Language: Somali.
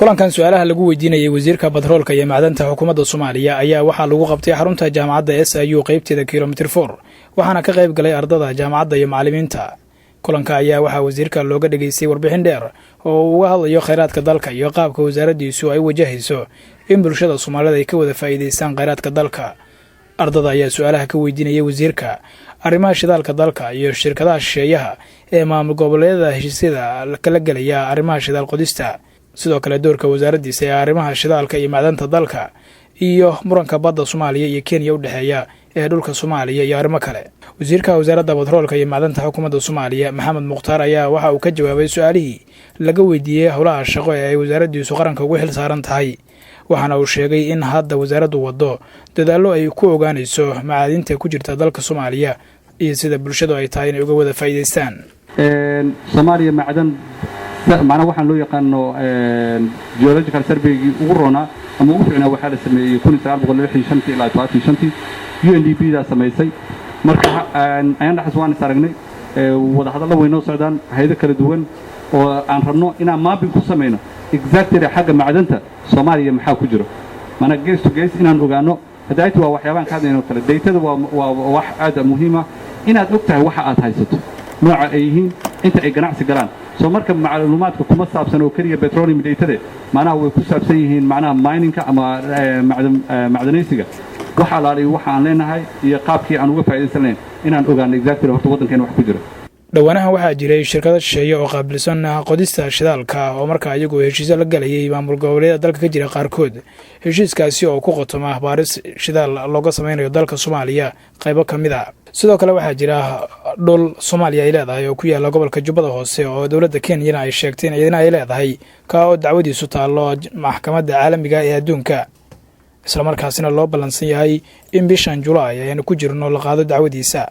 Kulankan su-aalaha lagu weydiinayay wasiirka batroolka iyo macdanta xukuumadda Soomaaliya ayaa waxaa lagu qabtay xarunta jaamacadda SIU, qeybteeda Kilometer 4, waxaana ka qayb galay ardada jaamacadda iyo macallimiinta. Kulanka ayaa waxaa wasiirka looga dhegaystay warbixin dheer oo uu uga hadlayo khayraadka dalka iyo qaabka wasaaraddiisu ay u wajahayso in bulshada Soomaalida ay ka wada faa'iidaystaan khayraadka dalka. Ardada ayaa su-aalaha ka weydiinayay wasiirka arrimaha shidaalka dalka iyo shirkadaha shisheeyaha ee maamul goboleedyada heshiisyada kala gelaya arrimaha shidaal qodista, sidoo kale doorka wasaaraddiisa ee arrimaha shidaalka iyo macdanta dalka, iyo muranka badda Soomaaliya iyo Kenya u dhexeeya ee dhulka Soomaaliya iyo arrimo kale. Wasiirka wasaaradda batroolka iyo macdanta xukuumadda Soomaaliya, Maxamed Mukhtaar, ayaa waxa uu ka jawaabay su-aalihii laga weydiiyey howlaha shaqo ee ay wasaaraddiisu qaranka ugu xil saaran tahay, waxaana uu sheegay in hadda wasaaraddu waddo dadaallo ay ku ogaanayso macaadinta ku jirta dalka Soomaaliya iyo sida bulshadu ay tahay inay uga wada faa'iidaystaan. Soomaaliya macdan, macnaha waxaan loo yaqaano geological surveygii ugu roonaa ama ugu fiicnaa waxaa la sameeyey 1965-tii ilaa 75-tii, UNDP daa samaysay. Marka ayaan dhaxas waan is aragnay, wadahadallo way noo socdaan, hayado kala duwan oo aan rabno inaan mapping ku samayno exactly xagga macdanta Soomaaliya maxaa ku jiro, maanaa gees to gees inaan ogaano. Hadaaytu waa waxyaabaan ka hadlayno kale. Datada waa wax aad muhiima inaad og tahay waxa aad haysato, nooca ay yihiin, inta ay ganacsi galaan. Soo marka macluumaadka kuma saabsan oo keliya petroleum datade, macnaha way ku saabsan yihiin macnaha miningka ama macdanaysiga, wax alaaliyo waxa aan leenahay iyo qaabkii aan uga faa'iidaysan lahayn inaan ogaano exactly horta waddankeena wax ku jira. Dhowaanahan waxaa jiray shirkado shisheeye oo qaabilsan qodista shidaalka oo markaa iyagu heshiisyo la galayay maamul goboleedyada dalka ka jira qaarkood, heshiiskaasi oo ku qotoma baaris shidaal looga sameynayo dalka Soomaaliya qaybo ka mid a. Sidoo kale waxaa jira dhul Soomaaliya ay leedahay oo ku yaalla gobolka Jubbada Hoose oo dowladda Kenyana ay sheegtay in iyadana ay leedahay, kaa oo dacwadiisu taallo maxkamadda caalamiga ee adduunka, islamarkaasina loo ballansan yahay in bishan Julaay ayaynu ku jirno la qaado dacwadiisa.